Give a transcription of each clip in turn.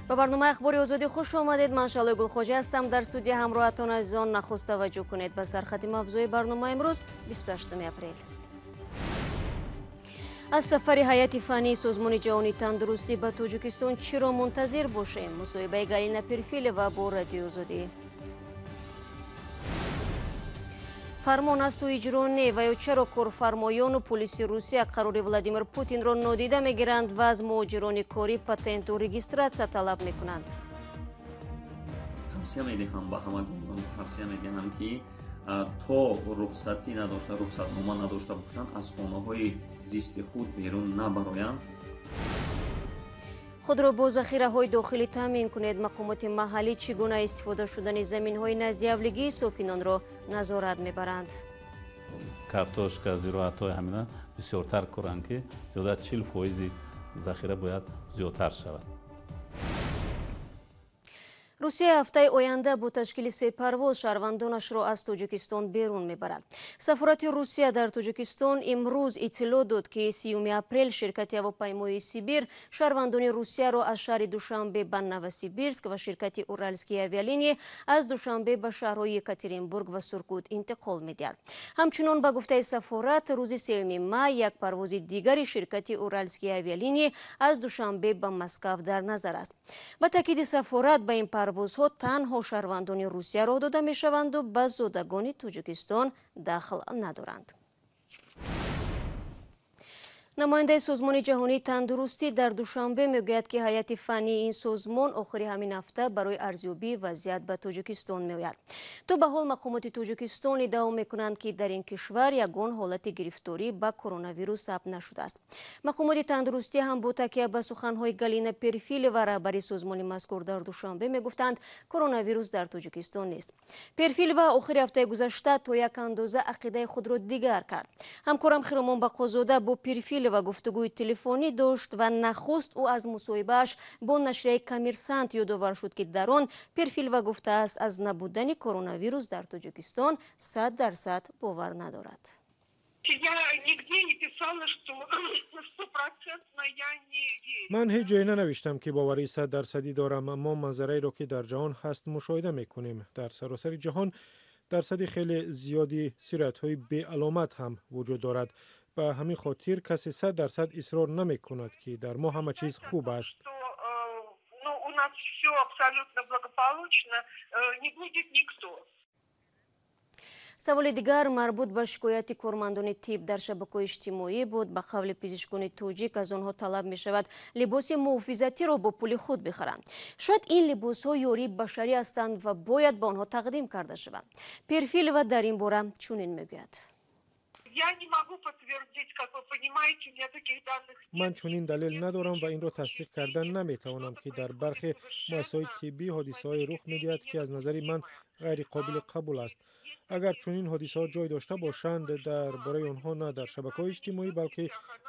Ба барномаи Ахбори Озодӣ хуш омадед. Ман Шалои Гулхоҷа ҳастам. Дар студия ҳамроҳатон азизон, нахуст таваҷҷӯҳ кунед ба сархати мавзӯи барномаи имрӯз, 28 апрел. Аз сафари ҳайати фаннии Созмони ҷаҳонии тандурустӣ ба Тоҷикистон чиро мунтазир бошем? Мусоҳибаи Галина Перфилева бо Радиои Озодӣ. Фармон асту иҷро не, ва ё чаро корфармоёну полиси Русия қарори Владимир Путинро нодида мегиранд ва аз муҳоҷирони корӣ патенту регистратсия талаб мекунанд? Тавсия медиҳам ба ҳамагон, тавсия медиҳам, ки то рухсатӣ надошта, рухсатнома надошта бошанд, аз хонаҳои зисти худ берун набароянд. Худро бо захираҳои дохилӣ таъмин кунед. Мақомоти маҳаллӣ чӣ гуна истифода шудани заминҳои назди ҳавлигии сокинонро назорат мебаранд? Картошка, зироатҳои ҳамина бисёртар коранд, ки зиёда 40 фоизи захира бояд зиёдтар шавад. Русия ҳафтаи оянда бо ташкили се парвоз шаҳрвандонашро аз Тоҷикистон берун мебарад. Сафорати Русия дар Тоҷикистон имрӯз иттилоъ дод, ки 30 апрел ширкати ҳавопаймоии Сибир шаҳрвандони Русияро аз шаҳри Душанбе ба Новосибирск ва ширкати Уральские авиалинии аз Душанбе ба шаҳрҳои Екатеринбург ва Сургут интиқол медиҳад. Ҳамчунон, ба гуфтаи сафорат, рӯзи 3 май як парвози дигари ширкати Уральские авиалинии аз Душанбе ба Москав дар назар аст. Ба таъкиди сафорат, ба ин парвозҳо танҳо шаҳрвандони Русия роҳ дода мешаванду ба зодагони Тоҷикистон дахл надоранд. Намояндаи Созмони ҷаҳонии тандурустӣ дар Душанбе мегӯяд, ки ҳайати фаннии ин созмон охири ҳамин ҳафта барои арзёбии вазъият ба Тоҷикистон меояд. То ба ҳол мақомоти Тоҷикистон иддао мекунанд, ки дар ин кишвар ягон ҳолати гирифторӣ ба коронавирус сабт нашудааст. Мақомоти тандурустӣ ҳам бо такя ба суханҳои Галина Перфилева, раҳбари созмони мазкур дар Душанбе, мегуфтанд, коронавирус дар Тоҷикистон нест. Перфилева охири ҳафтаи гузашта то як андоза ақидаи худро дигар кард. Ҳамкорам Хиромон Бақозода бо Перфилева гуфтугӯи телефонӣ дошт ва нахуст ӯ аз мусоҳибааш бо нашрияи Коммерсант ёдовар шуд, ки дар он Перфилева гуфтааст, аз набудани коронавирус дар Тоҷикистон 100% бовар надорад. Я нигде не писала, что стопроцентно я не верю. Ман ҳеҷ ҷое нанавиштам, ки боварии 100-дарсадӣ дорам. Мо манзараеро, ки дар ҷаҳон ҳаст, мушоҳида мекунем. Дар саросари ҷаҳон дарсади хеле зиёди сироятҳои беаломат ҳам вуҷуд дорад. Ба ҳамин хотир касе 100% исрор намекунад, ки дар мо ҳама чиз хуб аст. Ну, у нас все абсолютно благополучно, не будет никто. Саволи дигар марбут ба шикояти кормандони тиб дар шабакаҳои иҷтимоӣ буд. Ба қавли пизишкони тоҷик, аз онҳо талаб мешавад либоси муҳофизатиро бо пули худ бихаранд. Шояд ин либосҳо ёрии башарӣ ҳастанд ва бояд ба онҳо тақдим карда шаванд. Перфилева дар ин бора чунин мегӯяд. Я не могу подтвердить, как вы понимаете, у меня таких данных нет. Ман чунин далел надорам ва инро тасдиқ кардан наметавонам, ки дар бархе муассисаҳои тиббӣ ҳодисаҳое рух медиҳад, ки аз назари ман ғайриқобили қабул аст. Агар чунин ҳодисаҳо ҷой дошта бошанд, дар бораи онҳо на дар шабакаҳои иҷтимоӣ, балки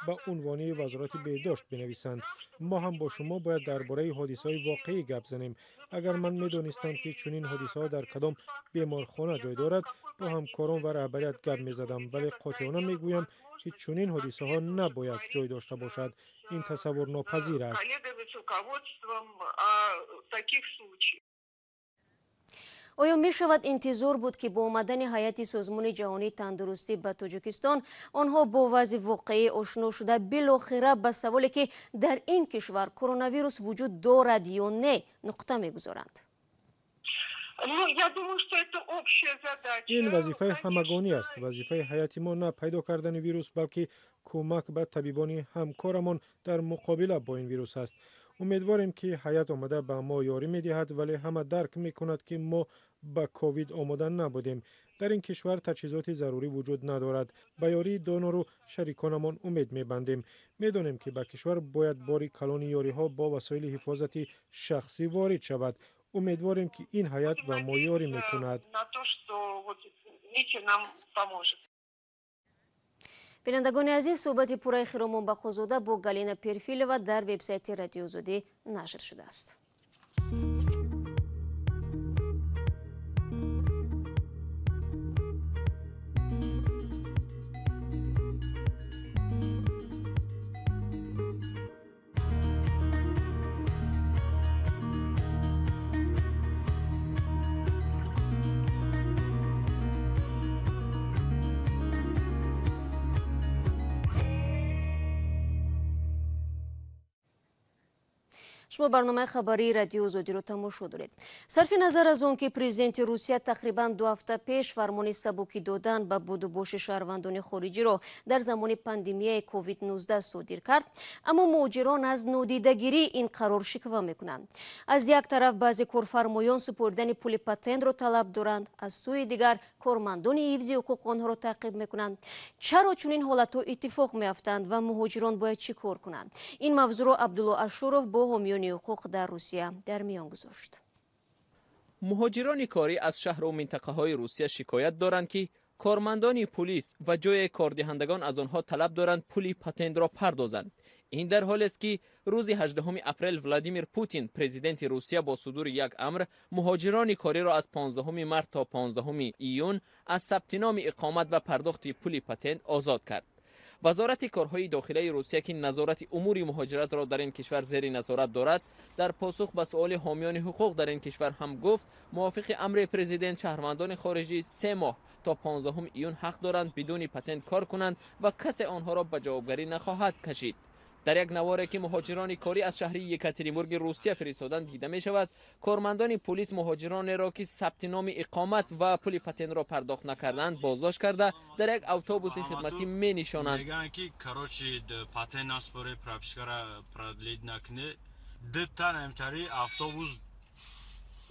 ба унвони Вазорати беҳдошт бинависанд. Мо ҳам бо шумо бояд дар бораи ҳодисаҳои воқеӣ гап занем. Агар ман медонистам, ки чунин ҳодисаҳо дар кадом беморхона ҷой дорад, бо ҳамкорон ва раҳбарият гап мезадам, вале қотеона мегӯям, ки чунин ҳодисаҳо набояд ҷой дошта бошад. Ин тасаввурнопазир аст. Коллегами, с руководством о таких случаях. Оё мешавад интизор буд, ки бо омадани ҳайати Созмони ҷаҳонии тандурустӣ ба Тоҷикистон онҳо бо вазъи воқеӣ ошно шуда, билохира ба саволе, ки дар ин кишвар коронавирус вуҷуд дорад ё не, нуқта мегузоранд? Ну, я думаю, что это общая задача. Ин вазифаи ҳамагонӣ аст. Вазифаи ҳайати мо на пайдо кардани вирус, балки кӯмак ба табибони ҳамкорамон дар муқобила бо ин вирус аст. Умедворем, ки ҳайат омада ба мо ёрӣ медиҳад, вале ҳама дарк мекунад, ки мо ба ковид омода набудем. Дар ин кишвар таҷҳизоти зарурӣ вуҷуд надорад. Ба ёрии донору шариконамон умед мебандем. Медонем, ки ба кишвар бояд бори калони ёриҳо бо васоили ҳифозати шахсӣ ворид шавад. Умедворем, ки ин ҳайат ба мо ёрӣ мекунад. На то, что вот миссия нам поможет. Бинандагони азиз, суҳбати пурраи Хиромон Бақозода бо Галина Перфилова дар вебсайти Радиои Озодӣ нашр шудааст. Шумо барномаи хабарии Радиои Озодиро тамошо доред. Сарфи назар аз он ки президенти Русия тақрибан 2 ҳафта пеш фармони сабукӣ додан ба будубоши шаҳрвандони хориҷиро дар замони пандемияи COVID-19 содир кард, аммо муҳоҷирон аз нодидагирии ин қарор шиква мекунанд. Аз як тараф баъзе корфармоён супоридани пули патентро талаб доранд, аз сӯи дигар кормандони ҳифзи ҳуқуқ онҳоро таъқиб мекунанд. Чаро чунин ҳолатҳо иттифоқ меафтанд ва муҳоҷирон бояд чӣ кор кунанд? Ин мавзӯъро Абдулло Ашуров бо ҳомиёни ҳуқуқ дар Русия дар миён гузошт. Муҳоҷирони корӣ аз шаҳру минтақаҳои Русия шикоят доранд, ки кормандони пулис ва ҷои кордиҳандагон аз онҳо талаб доранд пули патентро пардозанд. Ин дар ҳолест, ки рӯзи 18 апрел Владимир Путин, президенти Русия, бо судури як амр муҳоҷирони кориро аз 15 март то 15 июн аз сабти номи иқомат ва пардохти пули патент озод кард. Вазорати корҳои дохилаи Русия, ки назорати умури муҳоҷиратро дар ин кишвар зери назорат дорад, дар посух ба суоли ҳомиёни ҳуқуқ дар ин кишвар ҳам гуфт, мувофиқи амри президент шаҳрвандони хориҷӣ 3 моҳ то 15 июн ҳақ доранд бидуни патент кор кунанд ва касе онҳоро ба ҷавобгарӣ нахоҳад кашид. Дар як наворе ки муҳоҷирони корӣ аз шаҳри Екатеринбурги Русия фиристоданд дида мешавад, кормандони пулис муҳоҷиронеро, ки сабти номи иқомат ва пули патентро пардохт накарданд, боздошт карда дар як автобуси хидматӣ менишонанд. Мегӯянд, ки короче патент наспоре, пропискара продлить накне. Дута намтари автобус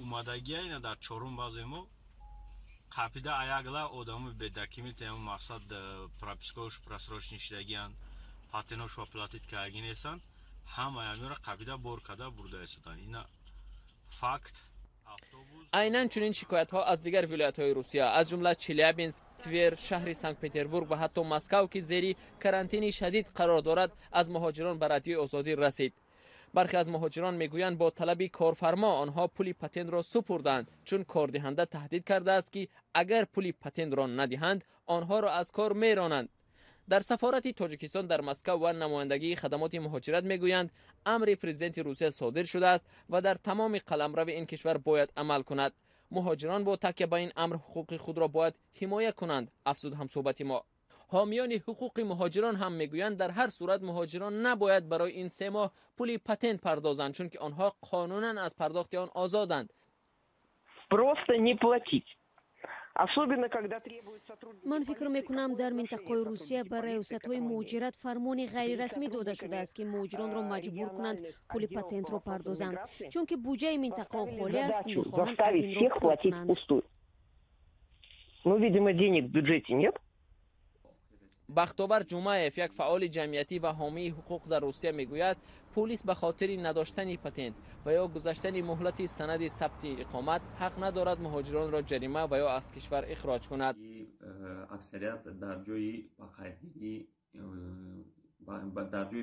умадагия ина дар чорум баъзе мо қапида аягла одамо бедокумент, мақсад пропискаош просрочный шидагиянд, патентошро платить кардаги нестанд, ҳамаи амиро қабида бор карда бурда истоданд. Ина факт. Айнан чунин шикоятҳо аз дигар вилоятҳои Русия, аз ҷумла Челябинск, Твер, шаҳри Санкт-Петербург ва ҳатто Москав, ки зери карантини шадид қарор дорад, аз муҳоҷирон ба Радиои Озодӣ расид. Бархе аз муҳоҷирон мегӯянд, бо талаби корфармо онҳо пули патентро супурданд, чун кордиҳанда таҳдид кардааст, ки агар пули патентро надиҳанд, онҳоро аз кор меронанд. Дар сафорати Тоҷикистон дар Москав ва намояндагии хадамоти муҳоҷират мегӯянд, амри президенти Русия содир шудааст ва дар тамоми қаламрави ин кишвар бояд амал кунад. Муҳоҷирон бо такя ба ин амр ҳуқуқи худро бояд ҳимоя кунанд, афзуд ҳамсӯҳбати мо. Ҳомиёни ҳуқуқи муҳоҷирон ҳам мегӯянд, дар ҳар сурат муҳоҷирон набояд барои ин 3 моҳ пули патент пардозанд, чунки онҳо қонунан аз пардохти он озоданд. Просто не платить. Ман фикр мекунам, дар минтақаи Русия ба раёсатҳои муҳоҷират фармони ғайрирасмӣ дода шудааст, ки муҳоҷиронро маҷбур кунанд пули патентро пардозанд, чунки буҷаи минтақао холӣ аст, мехоҳанд аз ин роҳ пур кунанд. Ну, видимо, денег в бюджете нет. Бахтовар Ҷумаев, як фаъоли ҷамъиятӣ ва ҳомии ҳуқуқ дар Русия, мегӯяд, пулис ба хотири надоштани патент ва ё гузаштани муҳлати санади сабти иқомат ҳақ надорад муҳоҷиронро ҷарима ва ё аз кишвар ихроҷ кунад. Аксарият дар ҷои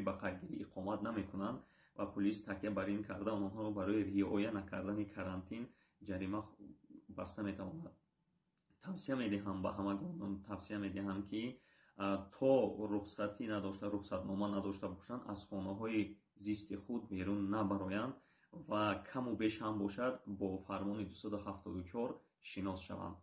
ба қайдгирӣ иқомат намекунанд ва пулис такя бар ин карда онҳоро барои риоя накардани карантин ҷарима баста метавонад. Тавсия медиҳам ба ҳамагон, тавсия медиҳам, ки то рухсатӣ надошта, рухсатнома надошта бошанд, аз хонаҳои зисти худ берун набароянд ва каму беш ҳам бошад бо фармони 274 шинос шаванд.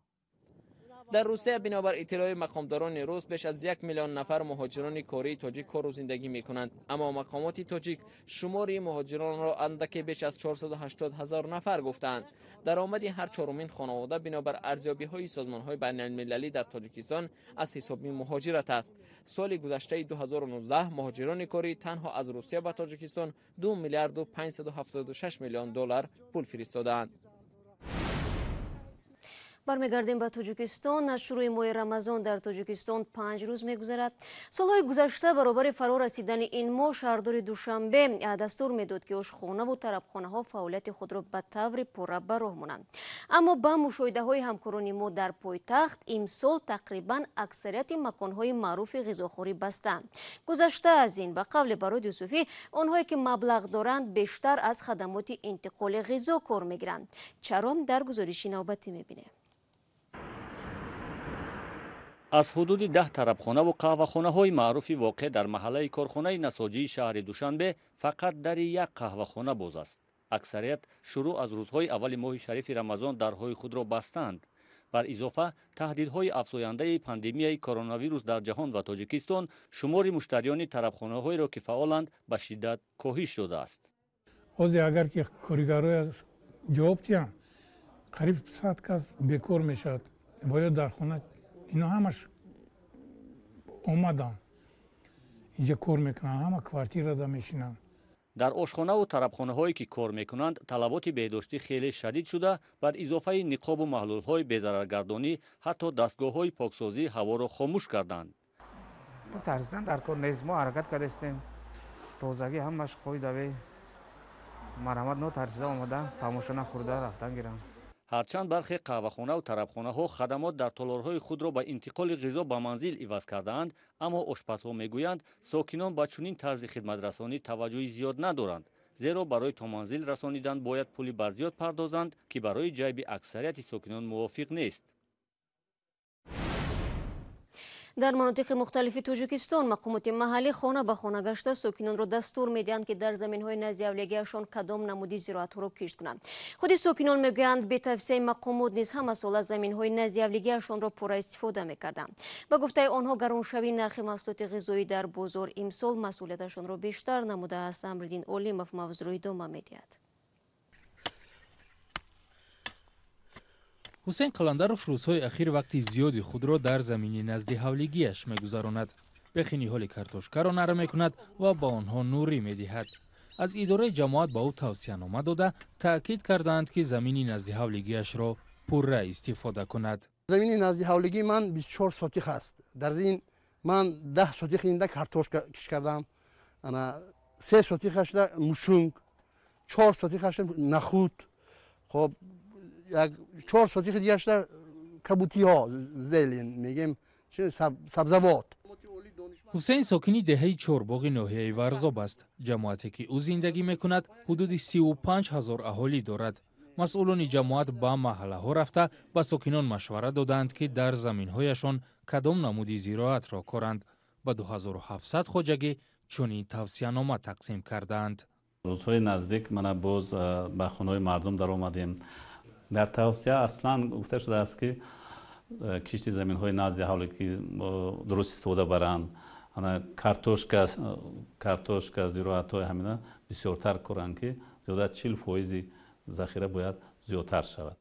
Дар Русия, бинобар иттилои мақомдорони рус, беш аз 1 миллион нафар муҳоҷирони кории тоҷик кору зиндагӣ мекунанд, аммо мақомоти тоҷик шумори муҳоҷиронро андаке беш аз 480 ҳазор нафар гуфтаанд. Даромади ҳар чорумин хонавода, бинобар арзёбиҳои созмонҳои байналмилалӣ, дар Тоҷикистон аз ҳисоби муҳоҷират аст. Соли гузаштаи 2019 муҳоҷирони корӣ танҳо аз Русия ба Тоҷикистон 2 миллиарду 576 миллион доллар пул фиристодаанд. Бармегардем ба Тоҷикистон. Аз шурӯи моҳи Рамазон дар Тоҷикистон 5 рӯз мегузарад. Солҳои гузашта баробари фаро расидани ин моҳ шаҳрдори Душанбе дастур медод, ки ошхонаву тарабхонаҳо фаъолияти худро ба таври пурра ба роҳ монанд. Аммо ба мушоҳидаҳои ҳамкорони мо дар пойтахт имсол тақрибан аксарияти маконҳои маъруфи ғизохӯрӣ бастанд. Гузашта аз ин, ба қавли Барод Юсуфӣ, онҳое ки маблағ доранд бештар аз хадамоти интиқоли ғизо кор мегиранд. Чаро дар гузориши навбатӣ мебинем. Аз ҳудуди 10 тарабхонаву қаҳвахонаҳои маъруфи воқеъ дар маҳаллаи корхонаи насоҷии шаҳри Душанбе фақат дари як қаҳвахона боз аст. Аксарият шурӯъ аз рӯзҳои аввали моҳи шарифи Рамазон дарҳои худро бастанд. Бар изофа, таҳдидҳои афзояндаи пандемияи коронавирус дар ҷаҳон ва Тоҷикистон шумори муштариёни тарабхонаҳоеро, ки фаъоланд, ба шиддат коҳиш додааст. Ҳозир агар ки коригарҳоя ҷавоб диҳанд, қариб 100 кас бекор мешавад ва ё дар хона. Ино ҳамаш омаданд, инҷа кор мекунанд, ҳама квартирада мешинанд. Дар ошхонаву тарабхонаҳое ки кор мекунанд, талаботи беҳдоштӣ хеле шадид шуда, бар изофаи ниқобу маҳлулҳои безараргардонӣ ҳатто дастгоҳҳои поксозии ҳаворо хомӯш карданд. Тарсидан дар кор нест, мо ҳаракат кардастем, тозагӣ ҳамаш қоидавӣ, марҳамат нотарсида омада тамошо нахӯрда рафтан гиранд. Ҳарчанд бархе қаҳвахонаву тарабхонаҳо хадамот дар толорҳои худро ба интиқоли ғизо ба манзил иваз кардаанд, аммо ошпазҳо мегӯянд, сокинон ба чунин тарзи хидматрасонӣ таваҷҷӯҳи зиёд надоранд, зеро барои то манзил расонидан бояд пули барзиёд пардозанд, ки барои ҷайби аксарияти сокинон мувофиқ нест. Дар манотиқи мухталифи Тоҷикистон мақомоти маҳаллӣ хона ба хона гашта сокинонро дастур медиҳанд, ки дар заминҳои назди авлиягиашон кадом намуди зироатҳоро кишт кунанд. Худи сокинон мегӯянд, бетавсияи мақомот низ ҳамасола заминҳои назди авлигиашонро пурра истифода мекарданд. Ба гуфтаи онҳо, гароншавии нархи маҳсулоти ғизоӣ дар бозор имсол масъулияташонро бештар намудааст. Амриддин Олимов мавзӯъро идома медиҳад. Ҳусейн Қаландаров рӯзҳои ахир вақти зиёди худро дар замини назди ҳавлигиаш мегузаронад. Бехи ниҳоли картошкаро нара мекунад ва ба онҳо нурӣ медиҳад. Аз идораи ҷамоат ба ӯ тавсиянома дода, таъкид кардаанд, ки замини назди ҳавлигиашро пурра истифода кунад. Замини назди ҳавлигии ман 24 сотих аст. Дар ин ман 10 сотих инда картошка кишт кардам, 3 сотихашда мушунг, 4 сотихашда нахуд, хоб 4 сотихи дигарашда кабутиҳо, зелен мегем, сабзавот. Ҳусейн сокини деҳаи Чорбоғи ноҳияи Варзоб аст. Ҷамоате ки ӯ зиндагӣ мекунад, ҳудуди 35 000 аҳолӣ дорад. Масъулони ҷамоат ба маҳаллаҳо рафта ба сокинон машвара додаанд, ки дар заминҳояшон кадом намуди зироатро коранд. Ба 2700 хоҷагӣ чунин тавсиянома тақсим кардаанд. Рӯзҳои наздик мана боз ба хонаҳои мардум даромадем. Дар тавсия аслан гуфта шудааст, ки кишти заминҳои назди ҳавле ки дуруст истифода баранд, картошка, зироатҳои ҳамина бисёртар коранд, ки зиёда аз 40% захира бояд зиёдтар шавад.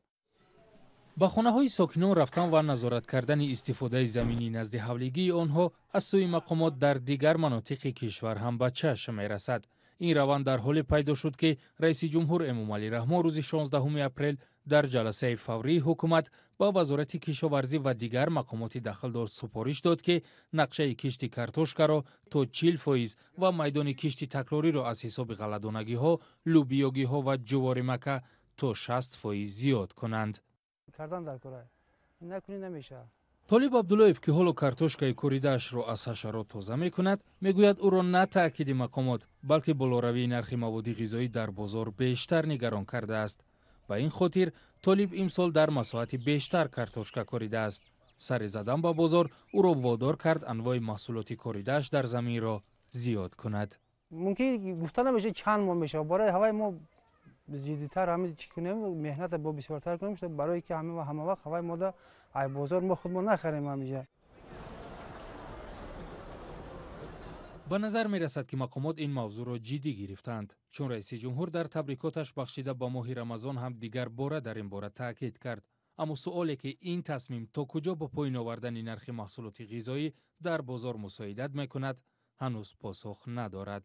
Ба хонаҳои сокинон рафтан ва назорат кардани истифодаи замини назди ҳавлигии онҳо аз сӯи мақомот дар дигар манотиқи кишвар ҳам ба чашм мерасад. Ин раванд дар ҳоле пайдо шуд, ки раиси ҷумҳур Эмомалӣ Раҳмон рӯзи 16 апрел дар ҷаласаи фаврии ҳукумат ба вазорати кишоварзӣ ва дигар мақомоти дахлдор супориш дод, ки нақшаи кишти картошкаро то 40% ва майдони кишти такрориро аз ҳисоби ғалладонагиҳо, лӯбиёгиҳо ва ҷуворимака то 60% зиёд кунанд. Толиб Абдуллоев, ки ҳоло картошкаи коридаашро аз ҳашарот тоза мекунад, мегӯяд, ӯро на таъкиди мақомот, балки болоравии нархи маводи ғизоӣ дар бозор бештар нигарон кардааст. Ба ин хотир Толиб имсол дар масоҳати бештар картошка коридааст. Сари задан ба бозор ӯро водор кард анвои маҳсулоти коридааш дар заминро зиёд кунад. Мумкин гуфта намешавад чанд моҳ мешавад. Барои ҳаваи мо ҷиддитар ҳамин чӣ кунем, меҳната бо бисёртар кунем, барои ки ҳама вақт ҳаваи мода ай бозор мо худмо нахарем ҳамиҷа. Ба назар мерасад, ки мақомот ин мавзӯъро ҷиддӣ гирифтаанд, чун раиси ҷумҳур дар табрикоташ бахшида ба моҳи Рамазон ҳам дигар бора дар ин бора таъкид кард. Аммо суоле ки ин тасмим то куҷо ба поин овардани нархи маҳсулоти ғизоӣ дар бозор мусоидат мекунад, ҳанӯз посух надорад.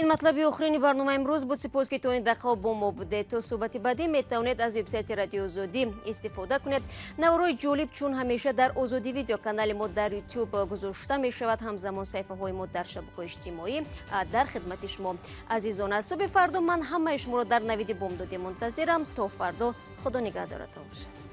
Ин матлаби охирини барномаи имрӯз буд. Сипос, ки то ин дақиқа бо мо будед. То суҳбати баъдӣ метавонед аз вебсайти Радиои Озодӣ истифода кунед. Наворҳои ҷолиб чун ҳамеша дар Озодӣ Видео, канали мо дар Ютуб, гузошта мешавад. Ҳамзамон саҳифаҳои мо дар шабакаҳои иҷтимоӣ дар хидмати шумо азизон аст. Субҳи фардо ман ҳамаи шуморо дар Навиди Бомдодӣ мунтазирам. То фардо, худо нигаҳдоратон бошад.